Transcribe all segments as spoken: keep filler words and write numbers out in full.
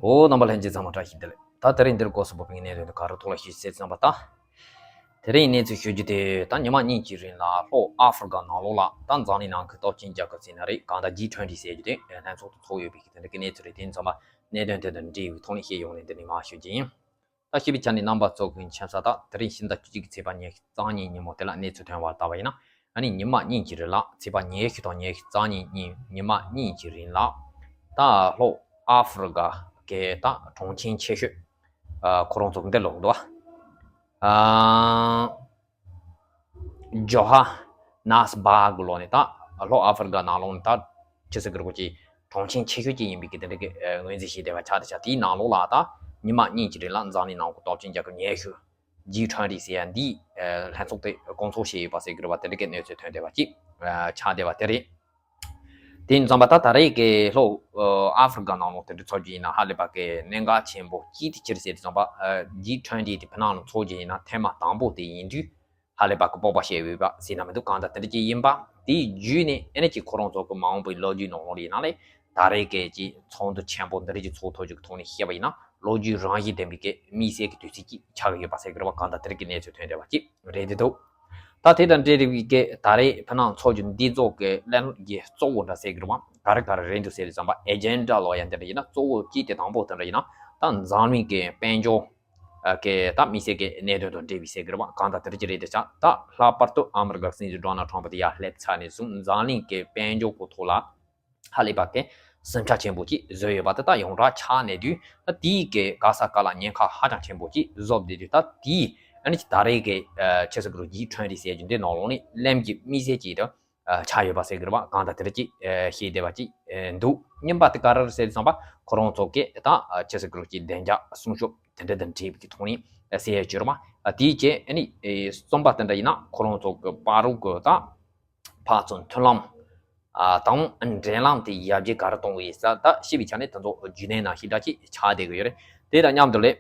འོ། རྣམ་པ་ལྷན་རྒྱས་ཚང་མ་བཀྲ་ཤིས་བདེ་ལེགས། ད་དེ་རིང་འདིར་སྐོར་སུ་བབས་པའི་གནད་དོན་དེ་ག་རེ་ཐོག་ལ་ཞུ་ཟེར་བསམ་པ་ད། དེ་རིང་གནས་ཚུལ་ཞུ་རྒྱུ་དེ་ད་ཉི་མ་གཉིས་ཀྱི་རིང་ལ་ལྷོ་ཨ་ཧྥེ་རི་ཀ་ནང་ལོགས་ལ་ད་འཛམ་གླིང་ནང་གི་སྟོབས་ཆེན་རྒྱལ་ཁབ་ཟེར་ན་རེད། གང་ལྟར་ཇི་ཊུ་ཝེན་ཊི་ཟེར་རྒྱུ་དེ་ལྷན་ཚོགས་དུ་ཚོགས་ཡོད་པའི་གི་དེ་འདྲ་གི་གནས་ཚུལ་རེད། དེ་ཡིན་ཙང་མ་གནད་དོན་དེ་དང་འབྲེལ་བའི་ཐོག་ནས་བཤད་ཡོང་ནས་འདི་ནས་མར་ཞུ་རྒྱུ་ཡིན། ད་ཞུ་བའི་ཆ་ནས་རྣམ་པ་ཚོ་གི་མཁྱེན་ས་ད་དེ་རིང་ཕྱི་ཟླ་བཅུ་གཅིག་གི་ཚེས་པ་ཉི་ཤུ་རྩ་གཉིས་ཉིན་མོ་དེ་ལ་གནས་ཚུལ་ཐོན་པར་བལྟས་པ་ཡིན་ན། ཨ་ནི་ཉི་མ་གཉིས་ཀྱི་རིང་ལ་ཚེས་པ་ཉི་ཤུ་དང་ཉི་ཤུ་རྩ་གཉིས་ཉིན་ཉི་མ་གཉིས་ཀྱི་རིང་ལ་ད་ལྷོ་ཨ་ཧྥེ་རི་ཀ་གི་ད་གྲོང་ཁྱེར་ཆེ་ཤོས་ཨ་ཁོ་རང་ཚོ་འདི་ལོག་འདུག་ཨ། ཨ། ཇོ་ཧ་ནཱས་སྦར་གི་ལོགས་ནས་ད་ལྷོ་ཨ་ཧྥེ་རི་ཀ་ནང་ལོགས་ནས་ད་ཆི་ཟེར་གི་རེད། ཁོ་ཅིག་གྲོང་ཁྱེར་ཆེ་ཤོས་ཅིག་ཡིན་པའི་གི་དེ་འདྲ་གི་ཨ་ངོས་འཛིན་བྱས་བསྡད་པ་ཆགས་བསྡད་ཤག་དེའི་ནང་ལོགས་ལ་ད་ཉི་མ་གཉིས་ཀྱི་རིང་ལ་འཛམ་གླིང་ནང་གི་སྟོབས་ཆེན་རྒྱལ་ཁབ་ཉི་ཤུ། ཇི་ཊུ་ཝེན་ཊི་ཟེར་ཡ་འདིའི་ཨ་ལྷན་ཚོགས་དེ་སྐོང་ཚོགས་བྱས་ཡོད་པ་ཟེར་གི་རེད་པ། དེ་འདྲ་གི་གནས་ཚུལ་ཐོན་བསྡད་པ་ཅིག་ཨ་ཆགས་བསྡད་པ་དེ་རེད། དེ་ཡིན་ཙང་པ་ད་ད་རེས་ཀྱི་ལྷོ་ཨ་ཧྥེ་རི་ཀ་ནང་ལོགས་དེ་འདྲ་ཚོགས་རྒྱུ་ཡིན་ན་ཧ་ལས་པ་གི་གནད་འགག་ཆེན་པོ་གཅིག་དེ་ཅི་རེད་ཟེར་དུས་ཙམ་པ་ཨ་ཇི་ཊུ་ཝེན་ཊི་དེ་ཕི་ནང་ལ་ཚོགས་རྒྱུ་ཡིན་ན་ཐེངས་མ་དང་པོ་དེ་ཡིན་དུས། ཧ་ལས་པ་གི་སྤོབས་པ་བཤད་འོས་པ་ཟེར་ན་མི་འདུག་གང་ལྟར་དེ་འདྲ་ཅིག་ཡིན་པ། དེའི་བརྒྱུད་ནས་ཨ་ནི་ཅིག་ཁོ་རང་ཚོ་གི་མ་འོངས་པའི་ལོ་རྒྱུས་ནང་ལོགས་ལ་ཡིན་ན་ལས་ད་རེས་ཀྱི་ཅིག་ཚོགས་འདུ་ཆེན་པོ་འདི་རིགས་ཀྱི་ཚོགས་ཐུབ་རྒྱུ་གི་ཐོག་ནས་བཤད་པ་ཡིན་ན་ལོ་རྒྱུས་རང་བཞིན་ལྡན་པའི་གི་དམིགས་བསལ་གྱི་དུས་ཚིགས་ཅིག་ཆགས་ཀྱི་ཡོད་པ་ཟེར་གི་རེད་པ། གང་ལྟར་དེ་རིགས་ཀྱི་གནས་ཚུལ་ཐོན་བསྡད་པ་ཅིག་རེད་འདུག་ད་དེ་དང་འབྲེལ་བའི་གི་ད་རེས་ཕི་ནང་ཚོགས་རྒྱུ་འདི་ཚོ་གི་ལས་རིགས་ཀྱི་གཙོ་བོ་འདྲ་ཟེར་གི་རེད་པ། ག་རེ་ག་རེ་རེད་འདུག་ཟེར་དུས་ཙམ་པ་ཨེ་ཇེན་ཌ་ལོ་ཡ་འདི་འདྲ་ཡིན་ན་གཙོ་བོ་གཅིག་དེ་དང་པོ་དེ་འདྲ་ཡིན་ན་ད་འཛམ་གླིང་གི་དཔལ་འབྱོར། ཨ་གི་ད་དམིགས་བསལ་གྱི་གནད་དོན་དང་འབྲེལ་བའི་ཟེར་གི་རེད་པ། གང་ལྟར་དེ་འདྲ་ཅིག་རེད་དེ་ཆགས། ད་ལྷག་པར་དུ་ཨ་མི་རི་ཀ་སྲིད་འཛིན་ཌོ་ནལ་ཊམ་པ་དེ་ཡར་སླེབས་ཚར་ནས་བཟུང་འཛམ་གླིང་གི་དཔལ་འབྱོར་གྱི་ཐོག་ལ་ཧ་ལས་པ་གི་ཟིང་ཆ་ཆེན་པོ་ཅིག་བཟོས་ཡོད་པ་དེ་ད་ཡོངས་གྲགས་ཆགས་ནས་དུས་ད་དེའི་གི་ག་ས་ག་ལ་ཉེན་ཁ་ཧ་ཅང་ཆེན་པོ་ཅིག་བཟོ་བསྡད་དུས། ད་དེའི་ཨ་ནི་ཅིག་ད་རེས་གི་ཨ་ཆི་ཟེར་གི་རེད། ཇི་ཊུ་ཝེན་ཊི་ཟེར་རྒྱུ་འདི་ནང་ལོགས་ནས་གླེང་རྒྱུ་དམིགས་བསལ་ཅིག་ཏུ། ཨ་ཆགས་ཡོད་པ་ཟེར་གི་རེད་པ། གང་ལྟར་དེ་འདྲ་ཅིག་ཨ་བཤད་བསྡད་པ་ཅིག་ཨ་འདུག་རྙིང་པ་དེ་ག་རེ་རེད་ཟེར་དུས་ཙམ་པ་ཁོ་རང་ཚོ་གི་ད་ཨ་ཆི་ཟེར་གི་རེད། ཅིག་བདེ་འཇགས་སྲུང་སྐྱོབ་དེ་འདྲ་དང་འབྲེལ་བའི་གི་ཐོག་ནས་ཟེར་ཡ་ཅིག་ཡོད་རེད་པ། ཨ་དེའི་རྗེས་ཨ་ནི་ཨེ་གསུམ་པ་དེ་འདྲ་ཡིན་ན་ཁོ་རང་ཚོ་གི་བར་དུ་གི་ད་ཕར་ཚུར་མཐུན་ལམ་ཨ་དང་འབྲེལ་ལམ་དེ་ཡར་རྒྱས་ག་རེ་གཏོང་གི་ཡོད་ས་ད་ཞིབ་པའི་ཆ་ནས་དེ་ཚོ་རྒྱུན་ལྡན་ནང་བཞིན་འདྲ་ཅིག་ཆགས་བསྡད་གི་ཡོད་རེད། དེ་དང་མཉམ་དུ་ལས།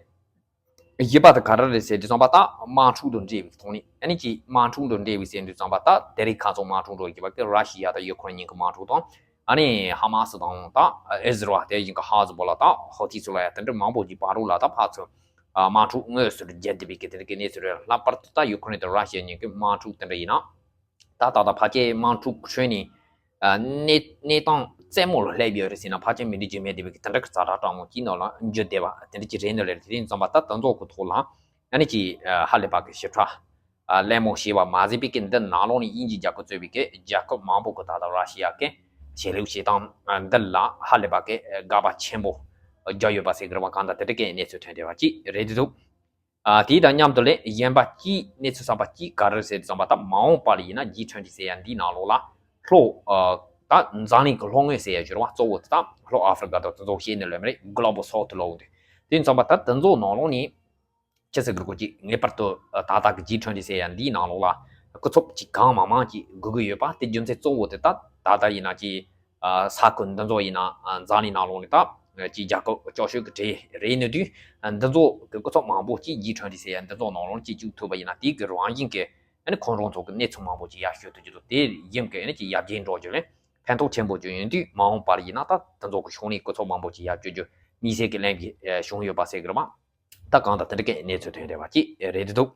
བཞི་པ་དེ་ག་རེ་རེད་ཟེར་དུས་ཙམ་པ་ད་དམག་འཁྲུག་དང་འབྲེལ་བའི་ཐོག་ནས། ཨ་ནི་ཅིག་དམག་འཁྲུག་དང་འབྲེལ་བའི་ཟེར་དུས་ཙམ་པ་ད་དེ་རིང་ཁ་སང་དམག་འཁྲུག་འགྲོ་བཞིན་པ་གི་ར་ཤི་ཡ་དང་ཡུ་ཁུ་རེན་གཉིས་ཀྱི་དམག་འཁྲུག་དང་། ཨ་ནི་ཧ་མ་སི་དང་ད་ཨི་ཟི་རལ་དེ་བཞིན་གྱི་ཧ་ཟི་བོ་ལ་ད་ཧོ་ཐི་ཚོ་ལ་ཡ་དེ་འདྲ་མང་པོ་ཅིག་བར་དུ་ལ་ད་ཕར་ཚུར་དམག་འཁྲུག་དངོས་སུ་རྒྱག་བསྡད་པའི་གི་དེ་འདྲ་གི་གནས་ཚུལ་རེད། ལྷག་པར་དུ་ད་ཡུ་ཁུ་རེན་དང་ར་ཤི་ཡ་གཉིས་ཀྱི་དམག་འཁྲུག་དེ་འདྲ་ཡིན་ན། ད་ད་ལྟ་ཕལ་ཆེར་དམག་འཁྲུག་ཁྲོད་ནས་ཨ་གནས་གནས་སྟངས་རྩེད་མོ་ལ་སླེབས་ཡོད་རེད་ཟེར་ན་ཕལ་ཆེར་མི་འགྲིག་རྒྱུ་མེད་བསྡད་པའི་གི་དེ་འདྲ་གི་ཛ་དྲག་སྤྲང་མོ་གཅིག་ནང་ལ་འགྱུར་བསྡད་པ་དེ་འདྲ་ཅིག་རེད་འདུག་ལེ། དེ་རིང་ཙམ་པ་ད་དེ་ཚོ་གི་ཐོག་ལ་ཨ་ནི་ཅིག་ཨ་ཧ་ལས་པ་གི་ཞིབ་ཕྲ་ཨ་གླེང་མོ་བྱས་པ་མ་ཟད་པའི་གི་འདི་ནང་ལོགས་ནས་དབྱིན་ཇི་རྒྱལ་ཁབ་གཙོས་པའི་གི་རྒྱལ་ཁབ་མང་པོ་གི་ད་ལྟ་ར་ཤི་ཡ་གི་ཆེད་ལས་བྱེད་སྟངས་ཨ་འདི་ལ་ཧ་ལས་པ་གི་དགག་པ་ཆེན་པོ་རྒྱག་ཡོད་པ་ཟེར་གི་རེད་པ། གང་ལྟར་དེ་འདྲ་གི་གནས་ཚུལ་ཐོན་བསྡད་པ་ཅིག་རེད་འདུག་ཨ་དེ་དང་མཉམ་དུ་ལས་གཞན་པ་གཅིག་གནས་ཚུལ་གསར་པ་གཅིག་ག་རེ་ཟེར་དུས་ཙམ་པ་ད་མ་འོངས་པ་ལ་ཡིན་ན་ཇི་ཊུ་ཝེན་ཊི་ཟེར་ཡ་འདིའི་ནང་ལོགས་ལ་ལྷོ་ཨ་ད་འཛམ་གླིང་གི་ལྷོ་ངོས་ཟེར་ཡ་ཅིག་ཡོད་རེད་པ། གཙོ་བོ་དེ་ད་ལྷོ་ཨ་ཧྥེ་རི་ཀ་དང་དེ་ཚོ་བཤད་ནས་ལོས་མ་རེད། གྷི་ལོ་བལ་སའུ་ཐི་ལབ་འོང་དུས། དེ་ཙམ་པ་ད་དེ་ཚོ་ནང་ལོགས་ནས་ཆི་ཟེར་གི་རེད། ཁོ་ཅིག་ངེས་པར་དུ་ཨ་ད་ལྟ་གི་ཇི་ཊུ་ཝེན་ཊི་ཟེར་ཡ་འདིའི་ནང་ལོགས་ལ་སྐུ་ཚབ་ཅིག་གང་མང་མང་ཅིག་དགོས་ཀྱི་ཡོད་པ་དེ་རྒྱུ་མཚན་གཙོ་བོ་དེ་ད་ད་ལྟ་ཡིན་ན་ཅིག་ཨ་ས་ཁུལ་འདི་ཚོ་ཡིན་ན་ཨ་འཛམ་གླིང་ནང་ལོགས་ནས་ད་ཅིག་རྒྱལ་ཁབ་སྐྱོ་ཤོས་ཀྱི་གྲས་རེད་ནི་དུས། ཨ་འདི་ཚོ་གི་སྐུ་ཚབ་མང་པོ་ཅིག་ཇི་ཊུ་ཝེན་ཊི་ཟེར་ཡ་འདི་ཚོ་ནང་ལོགས་ཅིག་བཅུག་ཐུབ་པ་ཡིན་ན་དེ་གི་རང་བཞིན་གྱི་ཨ་ནི་ཁོང་རང་ཚོ་གི་གནས་ཚུལ་མང་པོ་ཅིག་ཡར་ཤོད་ཐུབ་ཀྱི་འདུག་དེ་བཞིན་གྱི་ཨ་ནི་ཅིག་ཡར་རྒྱས་འགྲོ་རྒྱུ་ལས་ཕན་ཐོགས་ཆེན་པོ་ཅིག་ཡོང་དུས། མ་འོངས་པར་ཡིན་ན་ད་འདི་ཚོ་གི་ཕྱོགས་ནས་སྐུ་ཚབ་མང་པོ་ཅིག་ཡར་བསྐྱོད་རྒྱུ་དམིགས་བསལ་གྱི་ལན་གྱི་བྱུང་ཡོད་པ་ཟེར་གི་རེད་པ། ད་གང་ལྟར་དེ་འདྲ་གི་གནས་ཚུལ་ཐོན་བསྡད་པ་ཅིག་རེད་འདུག་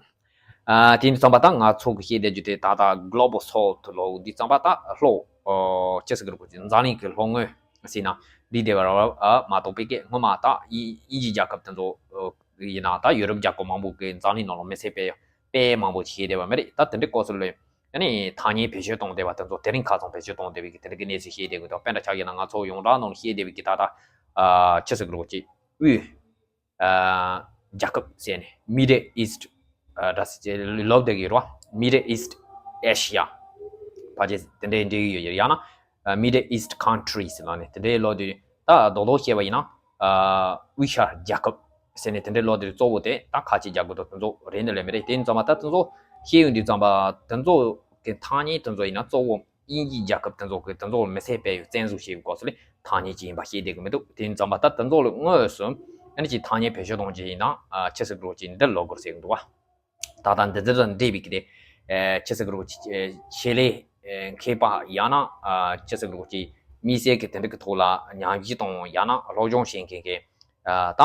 ཨ་དེ་ཡིན་དུས་ཙམ་པ་ད་ང་ཚོ་གི་བཤད་བསྡད་རྒྱུ་དེ་ད་ལྟ་གྷི་ལོ་བལ་སའུ་ཐི་ལབ་འོང་དུས་ཙམ་པ་ད་ལྷོ་ཨོ་ཅི་ཟེར་གི་རེད། ཁོ་ཅིག་འཛམ་གླིང་གི་ལྷོ་ངོས་ཟེར་ན་འདི་བསྡད་པ་རེད་པ། ཨ་མ་གཏོགས་པའི་གི་སྔོན་མ་ད་དབྱིན་དབྱིན་ཇི་རྒྱལ་ཁབ་དེ་ཚོ་ཨོ་ཡིན་ན་ད་ཡུ་རོབ་རྒྱལ་ཁབ་མང་པོ་གི་འཛམ་གླིང་ནང་ལ་མི་ཚེ་སྤེལ་དཔེ་མང་པོ་ཞིག་བཤད་བསྡད་པ་མ་རེད། ད་དེ་འདྲའི་སྐབས་སུ་ལོས་ཨ་ནི་ཐ་སྙད་བེད་སྤྱོད་གཏོང་བསྡད་པ་དེ་ཚོ་དེ་རིང་ཁ་སང་བེད་སྤྱོད་གཏོང་བསྡད་པའི་གི་དེ་འདྲ་གི་གནས་ཚུལ་བཤད་བསྡད་གི་འདུག་དཔེར་ན་ཆ་བཞག་ན་ང་ཚོ་ཡོངས་གྲགས་ནང་བཤད་བསྡད་པའི་གི་ད་ལྟ་ཨ་ཅི་ཟེར་གི་རེད། ཁོ་ཅིག་དབུས་ཨ་རྒྱལ་ཁབ་ཟེར་ནས་Middle East ཨ་འདྲ་ཟེར་ལབ་བསྡད་ཀྱི་ཡོད་རེད་པ། Middle East Asia ཕལ་ཆེར་དེ་འདྲའི་འབྲི་གི་ཡོད། ཡང་ན་ཨ་Middle East countries ལབ་ནས་དེ་འདྲའི་ལབ་དུས། ད་རྡོག་རྡོག་བཤད་པ་ཡིན་ན་ཨ་དབུས་ཤར་རྒྱལ་ཁབ་ཟེར་ནས་དེ་འདྲའི་ལབ་དུས་གཙོ་བོ་དེ་ད་ཁ་ཆེ་རྒྱལ་ཁབ་དང་དེ་ཚོ་རེད་འདུག་ལེ་མ་རེད། དེ་ཡིན་ཙམ་པ་ད་དེ་ཚོ་བཤད་ཡོང་དུས་ཙམ་པ་དེ་ཚོ་གི་ཐ་སྙད་དེ་ཚོ་ཡིན་ན་གཙོ་བོ་དབྱིན་ཇིའི་རྒྱལ་ཁབ་དེ་ཚོ་གི་དེ་ཚོ་མི་ཚེ་སྤེལ་བའི་བཙན་བཟུང་བྱས་པའི་སྐབས་སུ་ལས་ཐ་སྙད་ཅིག་ཡིན་པ་ཤེས་བསྡད་ཀྱི་མི་འདུག་དེ་ཡིན་ཙམ་པ་ད་དེ་ཚོ་ལ་དངོས་སུ་ཨ་ནི་ཅིག་ཐ་སྙད་བེད་སྤྱོད་གཏོང་རྒྱུ་ཡིན་ན་ཨ་ཅི་ཟེར་གི་རེད། ཅིག་འདི་ལབ་དགོས་ཟེར་གི་འདུག་པ། ད་ལྟ་འདི་ཚོ་དང་འབྲེལ་བའི་གི་དེ་ཨ་ཅི་ཟེར་གི་རེད། ཅིག་ཨ་ཆེད་ལས་ཨ་མཁས་པ་ཡང་ན་ཨ་ཅི་ཟེར་གི་རེད། ཅིག་དམིགས་བསལ་གྱི་དེ་འདྲ་གི་ཐོག་ལ་ཉམས་ཞིབ་དང་ཡང་ན་སློབ་སྦྱོང་བྱེད་མཁན་གྱི་ ད་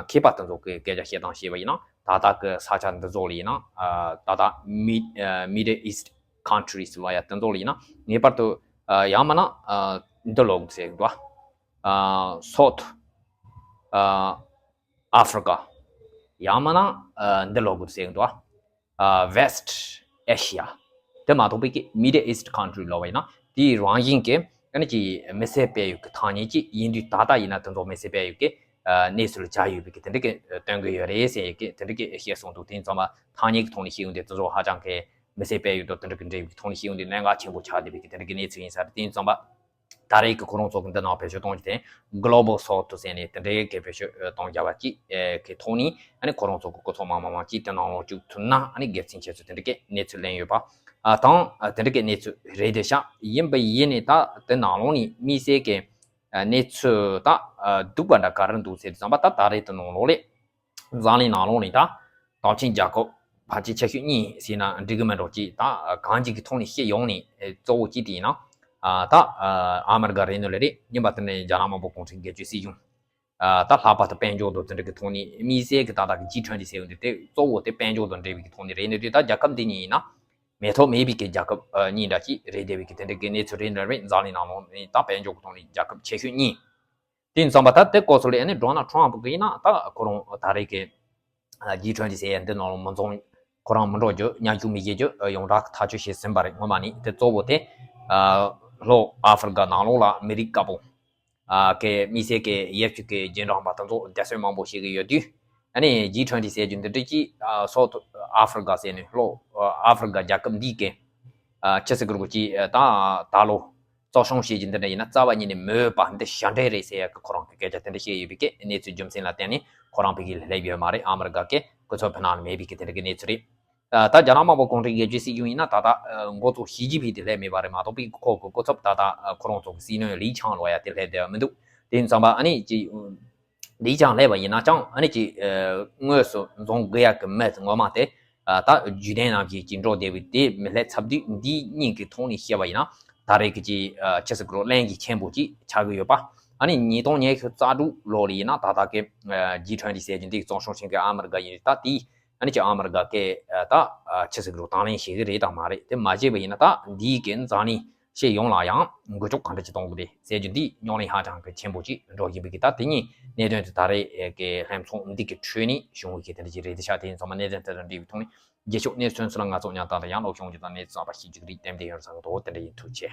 མཁས་པ་དེ་ཚོ་གི་སྐད་ཆ་བཤད་སྟངས་བཤད་པ་ཡིན་ན། ད་ལྟ་གི་ས་ཆ་འདི་ཚོ་ལ་ཡིན་ན། ད་ལྟ་Mid- Middle East countries ལ་ཡ་དེ་ཚོ་ལ་ཡིན་ན་ངེས་པར་དུ་ཡང་མིན་ན་འདི་ལོག་ཟེར་གི་འདུག South Africa ཡང་མིན་ན་འདི་ལོག་ཟེར་གི་འདུག West Asia དེ་མ་གཏོགས་པའི་གི་Middle East country ལབ་པ་ཡིན་ན་དེའི་རང་བཞིན་གྱི་ཨ་ནི་ཀྱི་མི་སེར་སྤེལ་ཡུལ་གྱི་ཐ་སྙད་ཅིག་ཡིན་དུས། ད་ལྟ་ཡིན་ན་དེ་ཚོ་མི་སེར་སྤེལ་ཡུལ་གྱི་གནས་ཚུལ་ཆགས་ཡོད་པའི་གི་དེ་འདྲ་གི་སྟོན་གི་ཡོད་རེད་ཟེར་ཡི་གི་དེ་འདྲ་གི་བཤད་སོང་འདུག་དེ་ཡིན་ཙང་མ་ཐ་སྙད་ཀྱི་ཐོག་ནས་བཤད་ཡོང་དུས་དེ་ཚོ་ཧ་ཅང་གི་མི་སེར་སྤེལ་ཡུལ་དང་དེ་འདྲ་གི་འབྲེལ་བའི་ཐོག་ནས་བཤད་ཡོང་དུས་གནད་འགག་ཆེན་པོ་ཆགས་བསྡད་པའི་གི་དེ་འདྲ་གི་གནས་ཚུལ་ཡིན་ས་རེད། དེ་ཡིན་ཙང་མ། ད་རེས་ཀྱི་ཁོ་རང་ཚོ་གི་འདི་ནང་བེད་སྤྱོད་གཏོང་རྒྱུ་དེ་Global South ཟེར་ནས་དེ་འདྲའི་གི་བེད་སྤྱོད་གཏོང་རྒྱུ་བ་ཅིག་གི་ཐོག་ནས་ཨ་ནི་ཁོ་རང་ཚོ་གི་སྐུ་ཚབ་མི་མང་མང་ཅིག་དེ་ནང་ལོགས་བཅུག་ཐུབ་ན་ཨ་ནི་དགེ་མཚན་ཆེ་ཚུལ་དེ་འདྲ་གི་གནས་ཚུལ་ལེན་ཡོད་པ་དང་། དེ་འདྲ་གི་གནས་ཚུལ་རེད་དེ་ཤག་ཡིན་པ་ཡིན་ནས་ད་དེ་ནང་ལོགས་ནས་དམིགས་བསལ་གི་གནས་ཚུལ་ད་སྡུག་པ་འདྲ་ག་རེ་འདུག་ཟེར་དུས་ཙམ་པ། ད་ད་རེས་དེ་ནང་ལོགས་ལས། འཛམ་གླིང་ནང་ལོགས་ནས་ད་དེང་ཕྱིན་རྒྱལ་ཁབ་ཕལ་ཆེར་ཆེ་ཤོས་གཉིས་ཟེར་ན་འགྲིག་གི་མིན་འགྲོ་ཅིག་ད་གང་ཅིག་གི་ཐོག་ནས་བཤད་ཡོང་ནས་གཙོ་བོ་གཅིག་དེ་ཡིན་ན། ད་ཨ་མི་རི་ཀ་རེད་ནོ་ལེ་རེད། ཡིན་པ་དེ་ནས་རྒྱ་ནག་དམར་པོ་གུང་ཁྲན་སྒེར་གཅོད་སྲིད་གཞུང་། ད་ལྷག་པར་དུ་དཔལ་འབྱོར་དང་དེ་འདྲ་གི་ཐོག་ནས་དམིགས་བསལ་གི་ད་ལྟ་གི་G twenty ཟེར་ཡོང་དུས་དེ་གཙོ་བོ་དེ་དཔལ་འབྱོར་དང་འབྲེལ་བའི་གི་ཐོག་ནས་རེད་ནོ་དུས། ད་རྒྱལ་ཁབ་འདི་གཉིས་ཡིན་ན་མེད་ཐབས་མེད་པའི་གི་རྒྱལ་ཁབ་གཉིས་འདྲ་ཅིག་རེད་བསྡད་པའི་གི་དེ་འདྲ་གི་གནས་ཚུལ་རེད་ནོ་རེད། འཛམ་གླིང་ནང་ལོགས་ནས་ད་དཔལ་འབྱོར་གི་ཐོག་ནས་རྒྱལ་ཁབ་ཆེ་ཤོས་གཉིས། དེ་ཡིན་ཙང་པ་ད་དེ་སྐོར་སོགས་ལ་ཨ་ནི་Donald Trump གིས་ཡིན་ན་ད་ཁོ་རང་ད་རེས་ཀྱི་G twenty ཟེར་ཡ་འདི་ནང་ལ་མི་འཛོམས། ཁོ་རང་མི་འགྲོ་རྒྱུ། མཉམ་ཞུགས་མི་བྱེད་རྒྱུ་ཡོངས་གྲགས་ཐག་གཅོད་བྱས་ཟིན་པ་རེད། སྔོན་མ་ནས་དེ་གཙོ་བོ་དེ་ལྷོ་ཨ་ཧྥེ་རི་ཀ་ནང་ལོགས་ལ་མི་རིགས་དཀར་པོ་གི་དམིགས་བསལ་གྱི་ཡབ་ཅིག་གི་རྗེས་འབྲང་པ་དེ་ཚོ་འདས་གསོད་མང་པོ་བྱེད་ཀྱི་ཡོད་དུས། ཨ་ནི་G twenty ཟེར་རྒྱུ་འདི་འདྲ་ཅིག་South Africa ཟེར་ནས་ལྷོ་ཨ་ཧྥེ་རི་ཀ་རྒྱལ་ཁབ་འདི་གི་ཆི་ཟེར་དགོས་རེད་གོ་ཅིག་ད་ད་ལོ། གཙོ་སྐྱོང་བྱེད་ཀྱི་འདི་འདྲ་ཡིན་ན་རྩ་བ་ཉིད་ནས་མོས་པ་འདི་ཞབས་འདྲེན་རེད་ཟེར་ཡག་གི་ཁོ་རང་གི་སྐད་ཆ་དེ་འདྲ་བཤད་ཡོད་པའི་གི་གནས་ཚུལ་རྒྱུ་མཚན་ལ་བརྟེན་ནས་ཁོ་རང་ཕ་གིར་སླེབས་ཡོད་མ་རེད། ཨ་མི་རི་ཀ་གི་སྐུ་ཚབ་ཕི་ནང་ལ་མེད་པའི་གི་དེ་འདྲ་གི་གནས་ཚུལ་རེད། ད་རྒྱ་ནག་དམར་པོ་གུང་ཁྲན་སྒེར་གཅོད་སྲིད་གཞུང་ཡིན་ན་ད་ལྟ་འགོ་ཚུགས་བྱས་རྗེས་ཕ་གིར་སླེབས་མེད་པ་རེད་མ་གཏོགས་པའི་ཁོ་གི་སྐུ་ཚབ་ད་ལྟ་ཁོ་རང་ཚོ་གི་སྲིད་བློན་ལི་ཆང་ལོ་ཡ་དེ་སླེབས་བསྡད་ཡོད་མི་འདུག་དེ་ཡིན་ཙང་པ་ཨ་ནི་ཅིག་ལི་ཆང་སླེབས་པ་ཡིན་ན་ཅང་ཨ་ནི་ཅིག་དངོས་སུ་འཛོམས་དགོས་ཡག་གི་མི་ངོ་མ་དེ་ད་བརྒྱུད་ལྡན་ནང་བཞིན་ཅིག་འགྲོ་བསྡད་པའི་དེ་མི་སླེབས་ཚར་དུས། འདི་གཉིས་ཀྱི་ཐོག་ནས་བཤད་པ་ཡིན་ན་ད་རེས་ཀྱི་ཅིག་ཆི་ཟེར་དགོས་རེད། གླེང་གཞི་ཆེན་པོ་ཅིག་ཆགས་ཀྱི་ཡོད་པ། ཨ་ནི་ཉིས་སྟོང་ཉི་ཤུ་རྩ་དྲུག་ལོ་ལ་ཡིན་ན་ད་ལྟ་གི་G twenty ཟེར་རྒྱུ་འདི་གཙོ་སྐྱོང་བྱེད་མཁན་ཨ་མི་རི་ཀ་ཡིན་རེད། ད་དེ་ཨ་ནི་ཅིག་ཨ་མི་རི་ཀ་གི་ད་ཆི་ཟེར་དགོས་རེད། དང་ལེན་བྱེད་ཀྱི་རེད་དང་མ་རེད། དེ་མ་བྱས་པ་ཡིན་ན་ད་འདིའི་གི་འཛམ་གླིང་སྤྱི་ཡོངས་ལ་ཡང་འགུལ་སྐྱོད་ག་འདྲ་ཅིག་གཏོང་དགོས་རེད་ཟེར་རྒྱུ་འདི་རྙོག་གླེང་ཧ་ཅང་གི་ཆེན་པོ་ཅིག་འགྲོ་བཞིན་པའི་གི་ད་དེ་གཉིས་གནད་དོན་དེ་ད་རེས་ཀྱི་ལྷན་ཚོགས་འདི་གི་ཁྲོད་ནས་བྱུང་བའི་གི་དེ་འདྲ་ཅིག་རེད། དེ་ཤག་དེ་ཡིན་ཙང་མ་གནད་དོན་དེ་དང་འབྲེལ་བའི་ཐོག་ནས་རྗེས་ཕྱོགས་གནས་ཚུལ་ཚོ་ལ་ང་ཚོ་མཉམ་དུ་ཡང་ལོག་ཤོང་རྒྱུ་དང་གནས་ཚུལ་གསར་པ་ཤེས་རྒྱུ་རིགས་གཏན་འདེབས་ཡོད་ས་གི་དོ། དེ་འདྲ་ཡིན། ཐུགས་རྗེ་ཆེ།